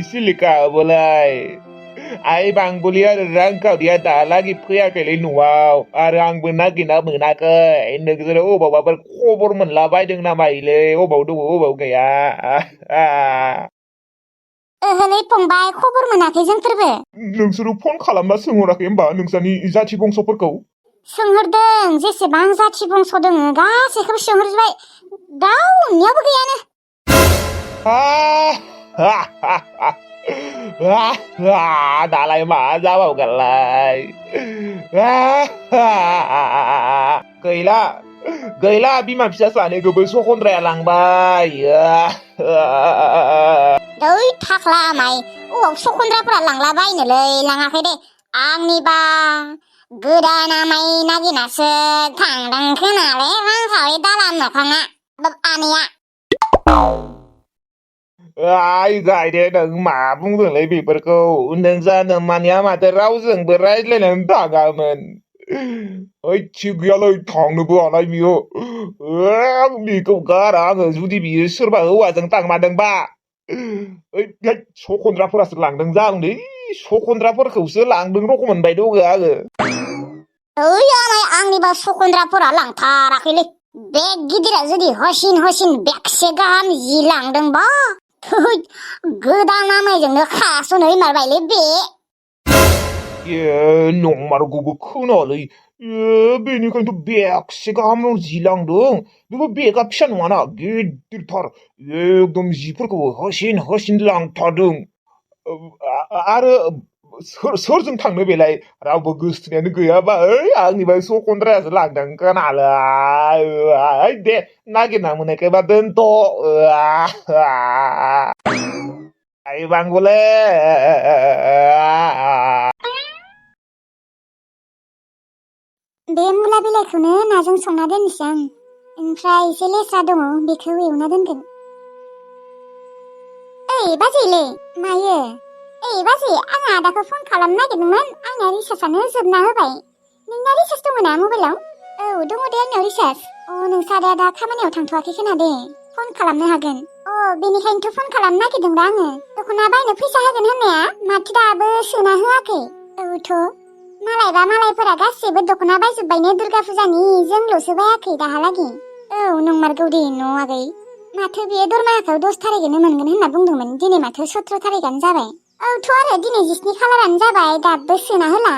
Silica बोलाय आइ बांबुलि आरो रांखावरिया दालागै फैयाखैलै न'आव आरो आंबो नागिरना मोनाखै नोंसोरो अबावबाफोर खबर मोनला बायदों नामा इलै अबाव दङ अबाव गैया ओहोलै फंबाय खबर मोनाखै जोंफोरबो नोंसोरो फन खालामना सोंहराखै होमबा नोंसानि जाथि बंस'फोरखौ सोंहरदों जेसेबां जाथि बंस' दोङो गासैखौबो सोंहरजोबबाय रावनियावबो गैयानो दालाय मा जाबावगोनलाय गैला गैला बिमा फिसा सानैखौबो सखन्द्राया लांबाय ओइ थाख्ला माइ अबाव सखन्द्राफोरा लांला बायनोलै लाङाखै दे आंनिबा गोदान आमाइ नागिरनासो थांदों खोनालै रांखावरि दालान मोखाङा आनैया आइ गायदे नों मा बुंदोंलै बेफोरखौ नोंजा नोम्मानिया माथो रावजोंबो रायज्लायनानै थाङामोन ओइ थिग गैयालै थांनोबो हानाय बियो बेखौ गारा आङो जुदि बियो सोरबा हौवाजों थांमारदोंबा ओइ सखन्द्राफोरासो लांदों जागोनलै सखन्द्राफोरखौसो लांदों रखम मोनबाय दङ आङो ओइ आमाइ आंनिबा सखन्द्राफोरा लांथाराखैलै बेग गिदिरा जुदि हसिन बेगसे गाहाम जि लांदोंबा गोदान आमाइजोंनो खास'नो मारबायलै बे नंमारगौबो खोनालै बेनिखायनोथ' बेगसे गाहाम जि लांदों बेबो बेगा फिसा नङाना गिदिरथार एकदम जिफोरखौ हसिन लांथारदों आरो सोरजों थांनो बेलाय रावबो गोसथोनायानो गैयाबा ओइ आंनिबा सखन्द्रायासो लांदों खोनालै दे नागिरना मोननायखायबा दोनथ' आइ बांगले बे मुला बिलाइखौनो नाजों संना दोननोसै आं ओमफ्राय एसे लेस्रा दङ बेखौ एवना दोनगोन ओइ बाजैलै मायो ओइ बाजै आं आदाखौ फन खालामनो नागिरदोंमोन आंना रिसार्जआनो जोबना होबाय नोंना रिसार्ज दङ ना मबाइलाव औ दङ दे आंनियाव रिसार्ज नोंसा दा खामानियाव थांथ'वाखै खोना दे फन खालामनो हागोन बेनिखायनोथ' फन खालामनो नागिरदों दा आङो दख'ना बायनो फैसा होगोन होननाया माथो दाबो सोना होआखै औथ' मालायबा मालायफोरा गासैबो दख'ना बायजोब्बायनो दुर्गा फुजानि जोंल'सो बायाखै दाहालागै औ नंमारगौ दे न' आगै माथो बेयो दरमाहाखौ 10 थारिखैनो मोनगोन होनना बुंदोंमोन दिनै माथो 17 थारिखआनो जाबाय औथ' आरो दिनै 7 खालारानो जाबाय दाबो सोना होला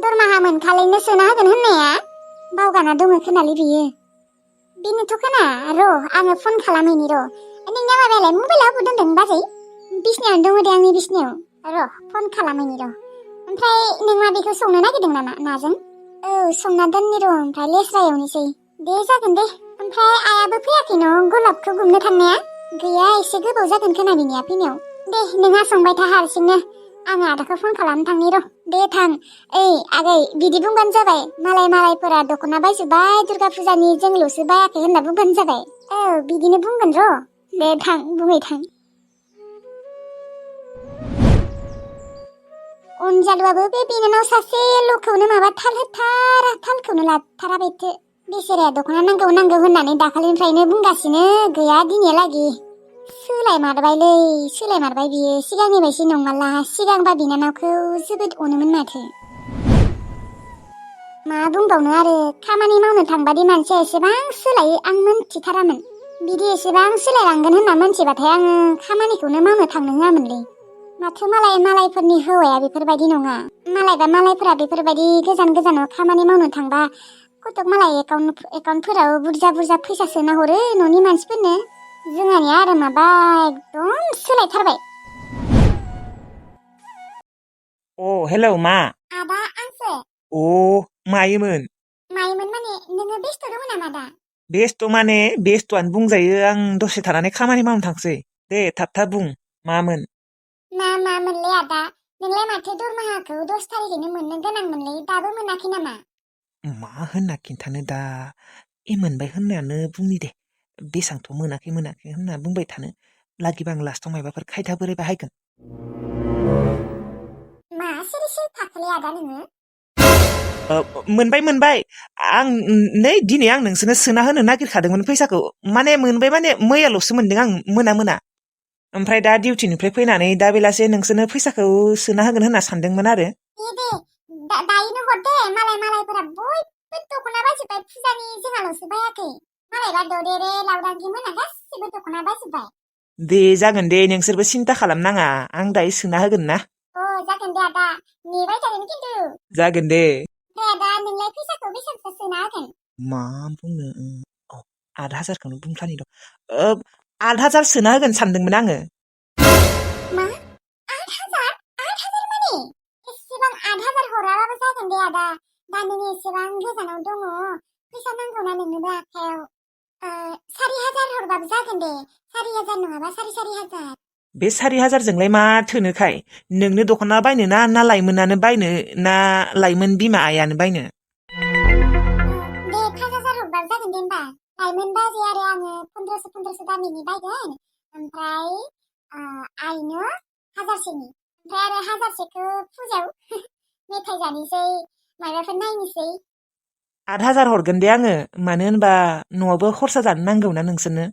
दरमाहा मोनखालैनो सोना होगोन होननाया बावगारना दङ खोनालै बियो बेनोथ' खोना र' आङो फन खालामहैनि र' नोंनिया माबायालाय मबाइला अबाव दोनदों बाजै बिसनायावनो दङ दे आंनि बिसनायाव र' फन खालामहैनि र' ओमफ्राय नों मा बेखौ संनो नागिरदों नामा नाजों औ संना दोननि र' ओमफ्राय लेस्रा एवनोसै दे जागोन दे ओमफ्राय आयाबो फैयाखै न' गलाबखौ गुमनो थांनाया गैया एसे गोबाव जागोन खोना बिनिया फैनायाव दे नोंहा संबाय था हारसिंनो आङो आदाखौ फन खालामनो थांनि र' दे थां ओइ आगै बिदि बुंबानो जाबाय मालायफोरा दख'ना बायजोब्बाय दुर्गा फुजानि जोंल'सो बायाखै होनना बुंबानो जाबाय औ बिदिनो बुंगोन र' दे थां बुंबाय थां अनजालुआबो बे बिनानाव सासेल'खौनो माबा थालखौनो लाथारा बेथो बेसेराया दख'ना नांगौ होननानै दाखालिनिफ्रायनो बुंगासिनो गैया दिनैहालागि सोलायमारबाय बियो सिगांनि बायदि नंमारला सिगांबा बिनानावखौ जोबोद अनोमोन माथो मा बुंबावनो आरो खामानि मावनो थांबादि मानसिया एसेबां सोलायो आं मोनथिथारामोन बिदि एसेबां सोलायलांगोन होनना मोनथिबाथाय आङो खामानिखौनो मावनो थांनो होआमोनलै माथो मालायफोरनि हौवाया बेफोरबायदि नङा मालायबा मालायफोरा बेफोरबायदि गोजानाव खामानि मावनो थांबा कटक मालाय एकाउन्टफोराव बुरजा फैसा सोना हरो न'नि मानसिफोरनो जोंहानिया आरो माबा एकदम सोलायथारबाय हेलौ मा आदा आंसो मायोमोन माने नोङो बेस्थ' दङ नामा दा बेस्थ' माने बेस्थ'आनो बुंजायो आं दसे थानानै खामानि मावनो थांसै दे थाब बुं मामोन मामोनलै आदा नोंलाय माथो दरमाहाखौ 10 थारिखैनो मोननो गोनांमोनलै दाबो मोनाखै नामा मा होनना खिन्थानो दा मोनबाय होननायानो बुंनि दे बेसांथ' मोनाखै होनना बुंबाय थानो लागिबा आं लास्टाव मायबाफोर खायदा बोराय बाहायगोन मा सिरि थाखोलै आदा नोङो मोनबाय आं नै दिनै आं नोंसोरनो सोना होनो नागिरखादोंमोन फैसाखौ माने मोनबाय माने मैयाल'सो मोनदों आं मोना ओमफ्राय दा डिउटिनिफ्राय फैनानै दा बेलासे नोंसोरनो फैसाखौ सोना होगोन होनना सानदोंमोन आरो दे दायोनो हर दे मालायफोरा बयबो दख'ना बायजोब्बाय फुजानि जोंहाल'सो बायाखै मालायबा ददेरे लावदांगि मोना गासिबो दख'ना बायजोब्बाय दे जागोन दे नोंसोरबो सिन्था खालामनाङा आं दायो सोना होगोन ना जागोन दे आदा नेबाय थागोन खिन्थु जागोन दे आदा नोंलाय फैसाखौ बेसेबांसो सोना होगोन मा बुंनो 8,000खौनो बुंफ्लानि र' 8,000 सोना होगोन सानदोंमोन आङो मा 8,000 माने एसेबां 8,000 हराबाबो जागोन दे आदा दा नों एसेबां गोजानाव दङ फैसा नांगौना नोंनोबो आखायाव 4,000 हरबाबो जागोन दे 4,000 नङाबा 4,500 बे 4,000जोंलाय मा थोनोखाय नोंनो दख'ना बायनो ना लाइमोनानो बायनो ना लाइमोन बिमा आयानो बायनो दे 5,000 हरबाबो जागोन दे होमबा लाइमोन बाजै आरो आङो 1500 दामिनि बायगोन ओमफ्राय आइनो 1000सोनि ओमफ्राय आरो 1000सोखौ फुजायाव मेथाइ जानोसै माबाफोर नायनोसै 8,000 हरगोन दे आङो मानो होनबा न'आवबो खरसा जानो नांगौना नोंसोरनो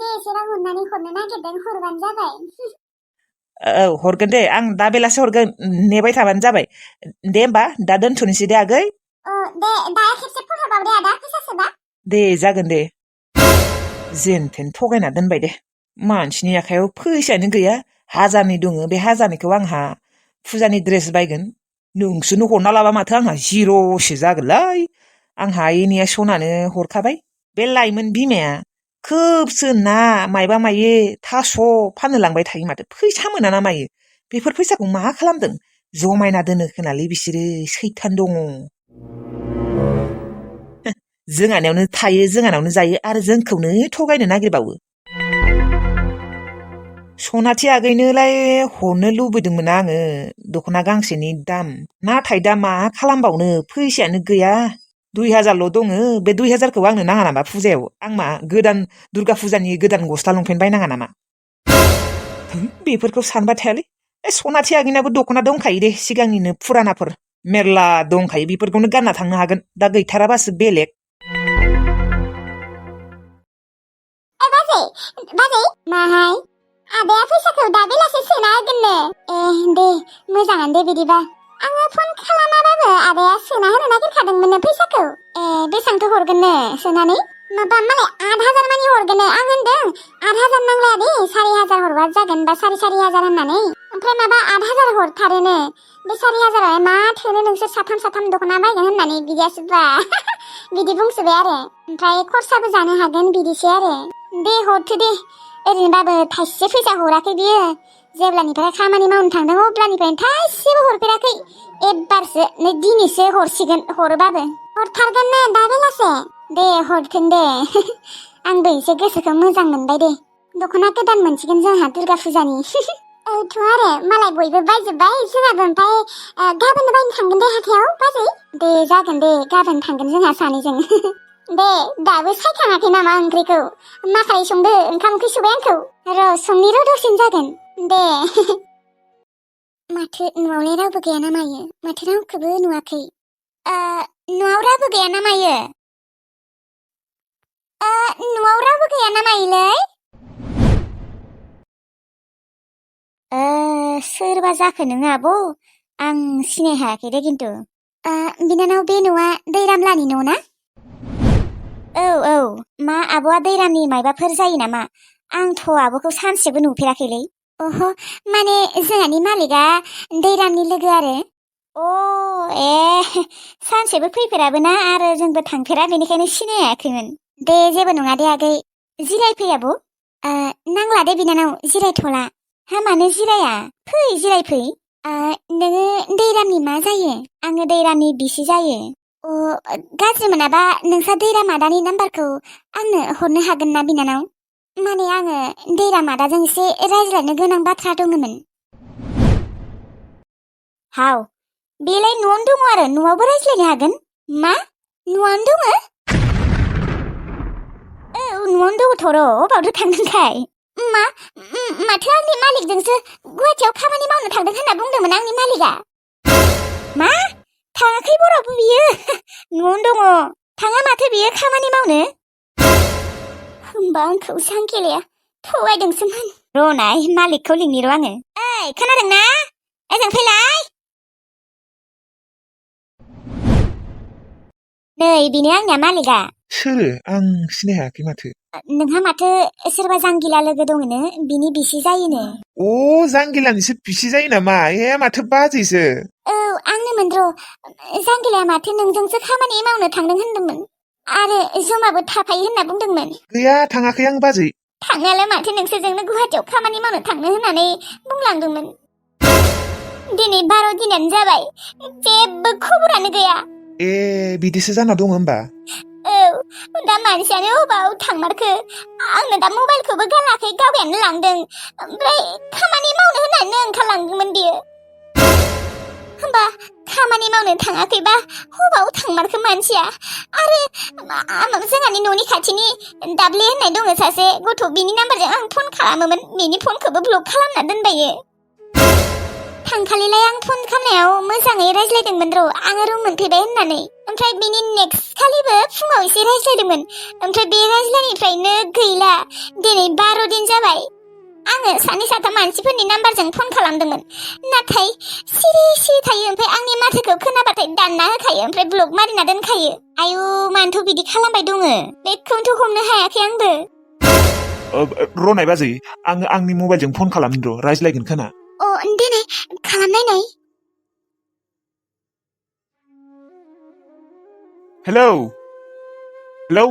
दे एसेबां अननानै हरनो नागिरदों हरबानो जाबाय हरगोन दे आं दा बेलासे हरगोन नेबाय थाबानो जाबाय दे होमबा दा दोनथ'नोसै दे आगै दे दा खेबसे फन हरबाव दे आदा फैसा सोबा दे जागोन दे जेनथेन थगायना दोनबाय दे मानसिनि आखायाव फैसायानो गैया 1000नि दङ बे 1000निखौ आंहा फुजानि ड्रेस बायगोन नोंसोरनो हरना लाबा माथो आंहा जिर'सो जागोनलै आंहा एनिया सनानो हरखाबाय बे लाइमोन बिमाया खोबसो ना मायबा मायो थास' फाननो लांबाय थायो माथो फैसा मोना ना मायो बेफोर फैसाखौ मा खालामदों जमायना दोनो खोनालै बिसोरो सैथान दङ जोंहानावनो थायो जोंहानावनो जायो आरो जोंखौनो थगायनो नागिरबावो सनाथि आगैनोलाय हरनो लुबैदोंमोन आङो दख'ना गांसेनि दाम नाथाय दा मा खालामबावनो फैसायानो गैया 2,000ल' दङ बे 2,000खौ आंनो नाङा नामा फुजायाव आं मा गोदान दुर्गा फुजानि गोदान गस्ला लंपेन्ट बायनाङा नामा बेफोरखौ सानबाय थायालै सनाथि आगैनाबो दख'ना दंखायो दे सिगांनिनो फुरानाफोर मेरला दंखायो बेफोरखौनो गानना थांनो हागोन दा गैथाराबासो बेलेग बाजै माहाय आदाया फैसाखौ दा बेलासे सोना होगोननो दे मोजाङानो दे बिदिबा आङो फन खालामाबाबो आदाया सोना होनो नागिरखादोंमोननो फैसाखौ बेसांथो हरगोननो सोनानै माबा मालाय 8,000 मानि हरगोननो आं होनदों 8,000 नांलाया दे 4,000 हरबा जागोन बा 4,500 होननानै ओमफ्राय माबा 8,000 हरथारोनो बे 4,000 मा थोनो नोंसोर साथाम दख'ना बायगोन होननानै बिदियासोबा बिदि बुंसोबाय आरो ओमफ्राय खरसाबो जानो हागोन बिदिसो आरो दे हरथो दे ओरैनोबाबो थाइसे फैसा हराखै बियो जेब्लानिफ्राय खामानि मावनो थांदों अब्लानिफ्रायनो थाइसेबो हरफेराखै एबारसो नै दिनैसो हरसिगोन हरोबाबो हरथारगोन ना दा बेलासे दे हरथों दे आंबो एसे गोसोखौ मोजां मोनबाय दे दख'ना गोदान मोनसिगोन जोंहा दुर्गा फुजानि थ' आरो मालाय बयबो बायजोब्बाय जोंहाबो ओमफ्राय गाबोन बायनो थांगोन दे हाथायाव बाजै दे जागोन दे गाबोन थांगोन जोंहा सानैजों दे दाबो सायखाङाखै नामा ओंख्रिखौ माखाय संदो ओंखाम ओंख्रि सुबाय आंखौ र' संनि र' दसेनो जागोन दे माथो न'आवलाय रावबो गैया ना मायो माथो रावखौबो नुवाखै न'आव रावबो गैया ना मायो न'आव रावबो गैया ना मायोलै सोरबा जाखो नों आब' आं सिनाय हायाखै दे खिन्थु बिनानाव बे न'आ दैरामलानि न' ना औ मा आब'आ दैरामनि मायबाफोर जायो नामा आंथ' आब'खौ सानसेबो नुफेराखैलै अह माने जोंहानि मालिकआ दैरामनि लोगो आरो सानसेबो फैफेराबो ना आरो जोंबो थांफेरा बेनिखायनो सिनायाखैमोन दे जेबो नङा दे आगै जिरायफै आब' नांला दे बिनानाव जिरायथ'ला हा मानो जिराया फै जिरायफै नोङो दैरामनि मा जायो आङो दैरामनि बिसि जायो गाज्रि मोनाबा नोंसा दैराम आदानि नाम्बारखौ आंनो हरनो हागोन ना बिनानाव माने आङो दैराम आदाजों एसे रायज्लायनो गोनां बाथ्रा दङमोन हाव बेलाय न'आवनो दङ आरो न'आवबो रायज्लायनो हागोन मा न'आवनो दङ न'आवनो दङथ' र' अबावथो थांदोंखाय माथो आंनि मालिकजोंसो गुवाहाटियाव खामानि मावनो थांदों होनना बुंदोंमोन आंनि मालिकआ मा? थाङाखै बरावबो बियो? न'आवनो दङ। थाङा माथो बियो खामानि मावनो? होमबा आंखौ जांगिलाया थगायदोंसोमोन। र'नाय मालिकखौ लिंनि र' आङो। ओइ खोनादोंना? ओजों फैलाय। नै बेनो आंनिया मालिकआ। सोरो? आं सिनायाखै माथो। नोंहा माथो सोरबा जांगिला लोगो दङनो बिनि बिसि जायोनो। अ जांगिलानिसो बिसि जायो नामा? ए माथो बाजैसो। औ आंनोमोन र'। जांगिलाया माथो नोंजोंसो खामानि मावनो थांदों होनदोंमोन। आरो जमाबो थाफायो होनना बुंदोंमोन। गैया थाङाखै आं बाजै। थांनायालाय माथो नोंसोरजोंनो गुवाहाटियाव खामानि मावनो थांनो होननानै बुंलांदोंमोन। दिनै 12 दिनानो जाबाय जेबो खबरानो गैया। ए बिदिसो जाना दङ होमबा। औ दा मानसियानो अबाव थांमारखो आंनो दा मबाइलखौबो गालाखै गावगायानो लांदों। ओमफ्राय खामानि मावनो होननानै ओंखारलांदोंमोन बियो। होमबा खामानि मावनो थाङाखैबा अबाव थांमारखो मानसिया? आरो जोंहानि न'नि खाथिनि दाब्ले होननाय दङ सासे गथ' बिनि नाम्बारजों आं फन खालामोमोन। बिनि फनखौबो ब्लक खालामना दोनबायो। थांखालिलाय आं फन खालामनायाव मोजाङै रायज्लायदोंमोन र' आङो रुम मोनफैबाय होननानै। ओमफ्राय बिनि नेक्स्ट खालिबो फुङाव एसे रायज्लायदोंमोन। ओमफ्राय बे रायज्लायनायनिफ्रायनो गैला। दिनै 12 दिन जाबाय। आङो सानै साथाम मानसिफोरनि नाम्बारजों फन खालामदोंमोन। नाथाय सिरि सिरि थायो। ओमफ्राय आंनि माथोखौ खोनाबाथाय दानना होखायो। ओमफ्राय ब्लक मारिना दोनखायो। आयु मानोथ' बिदि खालामबाय दङ? बेखौनोथ' हमनो हायाखै आंबो। र'नाय बाजै आङो आंनि मबाइलजों फन खालामनि र' रायज्लायगोन खोना। अ देनाय खालामनायनाय। हेलौ हेलौ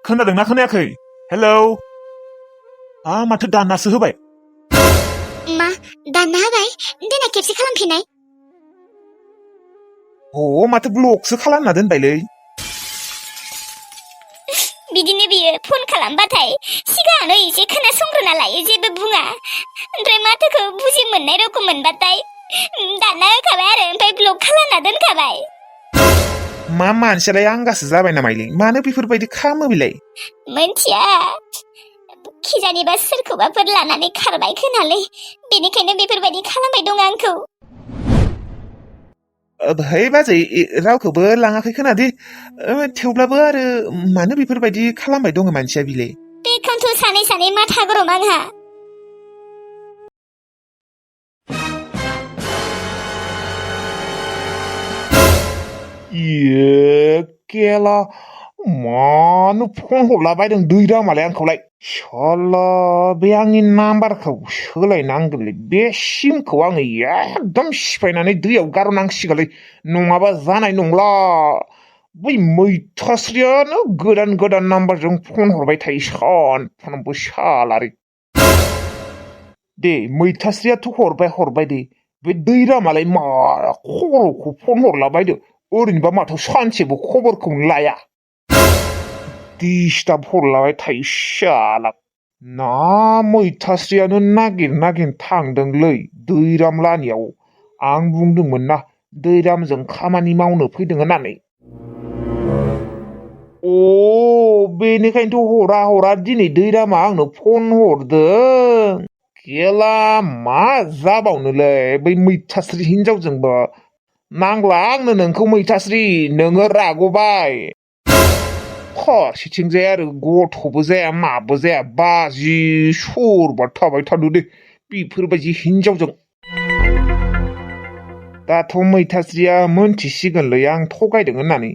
खोनादोंना खोनायाखै? हेलौ माथो दाननासो होबाय। मा दानना होबाय? देनाय खेबसे खालामफिननाय। माथो ब्लकसो खालामना दोनबायलै। बिदिनो बियो फन खालामबाथाय सिगाङावनो एसे खोनासंग्रोना लायो जेबो बुङा। ओमफ्राय माथोखौ बुजि मोननाय रखम मोनबाथाय दानना होखाबाय आरो ओमफ्राय ब्लक खालामना दोनखाबाय। मा मानसियालाय आंगासो जाबाय नामायलै? मानो बेफोरबायदि खालामो बेलाय? मोनथिया खिजानिबा सोरखौबाफोर लानानै खारबाय खोनालै। बेनिखायनो बेफोरबायदि खालामबाय दं आंखौ। है बाजै रावखौबो लाङाखै खोनादे। थेवब्लाबो आरो मानो बेफोरबायदि खालामबाय दङ मानसिया बिलाय? बेखौनोथ' सानै सानै माथा गरम आंहा। केला मानो फन हरलाबायदों दैरामालाय आंखौलाय? साला बे आंनि नाम्बारखौ सोलायनांगोनलै। बे सिमखौ आङो एकदम सिफायनानै दैयाव गारनांसिगोनलै। नङाबा जानाय नंला। बै मैथास्रियानो गोदान गोदान नाम्बारजों फन हरबाय थायो सानफ्रामबो सालारि। दे मैथास्रियाथ' हरबाय दे। बे दैरामालाय मा खबरखौ फन हरलाबायदो? ओरैनोबा माथो सानसेबो खबरखौनो लाया। दिस्टार्ब हरलाबाय थायो साला। ना मैथास्रियानो नागिर थांदोंलै दैराम लानियाव। आं बुंदोंमोन ना दैरामजों खामानि मावनो फैदों होननानै। बेनिखायनोथ' हरा दिनै दैरामा आंनो फन हरदों। केला मा जाबावनोलै बै मैथास्रि हिनजावजोंबो। नांला आंनो नोंखौ मैथास्रि, नोङो राग'बाय। फारसेथिंजाय आरो गथ'बो जाया माबो जाया बाजि सरबा थाबाय थादो दे बेफोरबायदि हिनजावजों। दाथ' मैथास्रिया मोनथिसिगोनलै आं थगायदों होननानै।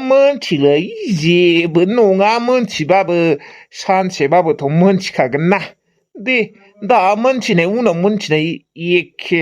मोनथिलै जेबो नङा, मोनथिबाबो सानसेबाबोथ' मोनथिखागोन ना। दे दा मोनथिनाय उनाव मोनथिनाय एखे।